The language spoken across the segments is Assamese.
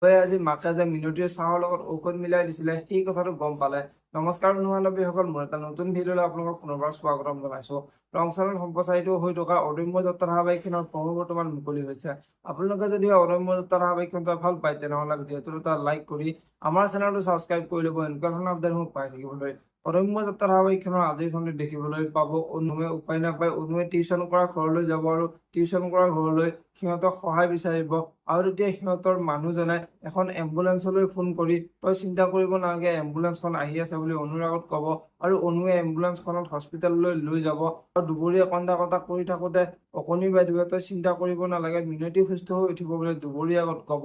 অভয়ে আজি মাকে যে মিনতিৰ চাহৰ লগত ঔষধ মিলাই দিছিলে, সেই কথাটো গম পালে। নমস্কাৰ বন্ধু-বান্ধৱীসকল, মোৰ এটা নতুন ভিডিঅ'লৈ আপোনালোকক পুনৰবাৰ স্বাগতম জনাইছো। ৰং চেনেলত সম্প্ৰচাৰিত হৈ থকা অদম্য যাত্ৰা ধাৰাবাহিকখনৰ প্ৰমো বৰ্তমান মুকলি হৈছে। আপোনালোকে যদি অদম্য যাত্ৰা ধাৰাবাহিকখন চাই ভাল পায়, তেনেহ'লে ভিডিঅ'টোত এটা লাইক কৰি আমাৰ চেনেলটো ছাবস্ক্ৰাইব কৰি ল'ব এনেকুৱা ধৰণৰ আপডেটসমূহ পাই থাকিবলৈ। অদম্য যাত্ৰা ধাৰাবাহিকখনৰ আজিৰ খণ্ডত দেখিবলৈ পাব, অনুৱে উপায় নাপায় অনুৱে টিউচন কৰা ঘৰলৈ যাব আৰু টিউচন কৰা ঘৰলৈ সিহঁতক সহায় বিচাৰিব। আৰু তেতিয়া সিহঁতৰ মানুহজনে এখন এম্বুলেন্সলৈ ফোন কৰি "তই চিন্তা কৰিব নালাগে, এম্বুলেন্সখন আহি আছে" বুলি অনুৰ আগত ক'ব আৰু অনুৱে এম্বুলেন্সখনত হস্পিটেললৈ লৈ যাব। আৰু দুবৰীয়ে কন্দা কটা কৰি থাকোঁতে অকণি বাইদেৱে "তই চিন্তা কৰিব নালাগে, মিনতি সুস্থ হৈ উঠিব" বুলি দুবৰীৰ আগত ক'ব।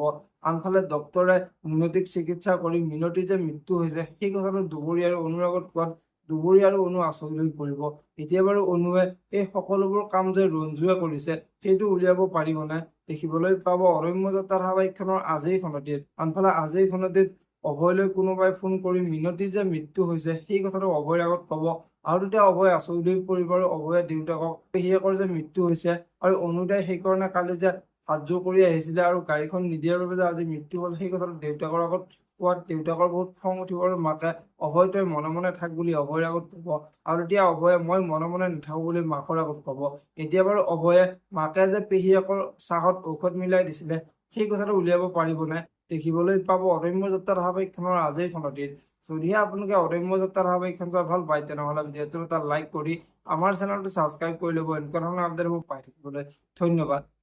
আনফালে ডক্তৰে মিনতিক চিকিৎসা কৰি মিনতিৰ যে মৃত্যু হৈছে, সেই কথাটো দুবৰী আৰু অনুৰ আগত কোৱাত দুবৰী আৰু অনু আচৰিত হৈ পৰিব। এতিয়া বাৰু অনুৱে এই সকলোবোৰ কাম যে ৰঞ্জুৱে কৰিছে, সেইটো উলিয়াব পাৰিবনে, দেখিবলৈ পাব অদম্য যাত্ৰা ধাৰাবাহিকখনৰ আজিৰ খণ্ডটিত। আনফালে আজিৰ খণ্ডটিত অভয়লৈ কোনোবাই ফোন কৰি মিনতিৰ যে মৃত্যু হৈছে, সেই কথাটো অভয়ৰ আগত ক'ব আৰু তেতিয়া অভয় আচৰিত হৈ পৰিব আৰু অভয়ে দেউতাকক পেহীয়েকৰ যে মৃত্যু হৈছে আৰু অনুদাই সেইকাৰণে কালি যে হাতযোৰ কৰি আহিছিলে আৰু গাড়ীখন নিদিয়াৰ বাবে যে আজি মৃত্যু হ'ল, সেই কথাটো দেউতাকৰ আগত কোৱাত দেউতাকৰ বহুত খং উঠিব আৰু মাকে "অভয়, তই মনে মনে থাক" বুলি অভয়ৰ আগত ক'ব। আৰু তেতিয়া অভয়ে "মই মনে মনে নাথাকো" বুলি মাকৰ আগত ক'ব। এতিয়া বাৰু অভয়ে মাকে যে পেহীয়েকৰ চাহত ঔষধ মিলাই দিছিলে, সেই কথাটো উলিয়াব পাৰিবনে, দেখিবলৈ পাব অদম্য যাত্ৰা ধাৰাবাহিকখনৰ আজিৰ খণ্ডটিত। যদিহে আপোনালোকে অদম্য যাত্ৰা ধাৰাবাহিকখন চাই ভাল পায়, তেনেহ'লে ভিডিঅ'টোত এটা লাইক কৰি আমাৰ চেনেলটো ছাবস্ক্ৰাইব কৰি ল'ব এনেকুৱা ধৰণৰ আপডেটসমূহ পাই থাকিবলৈ। ধন্যবাদ।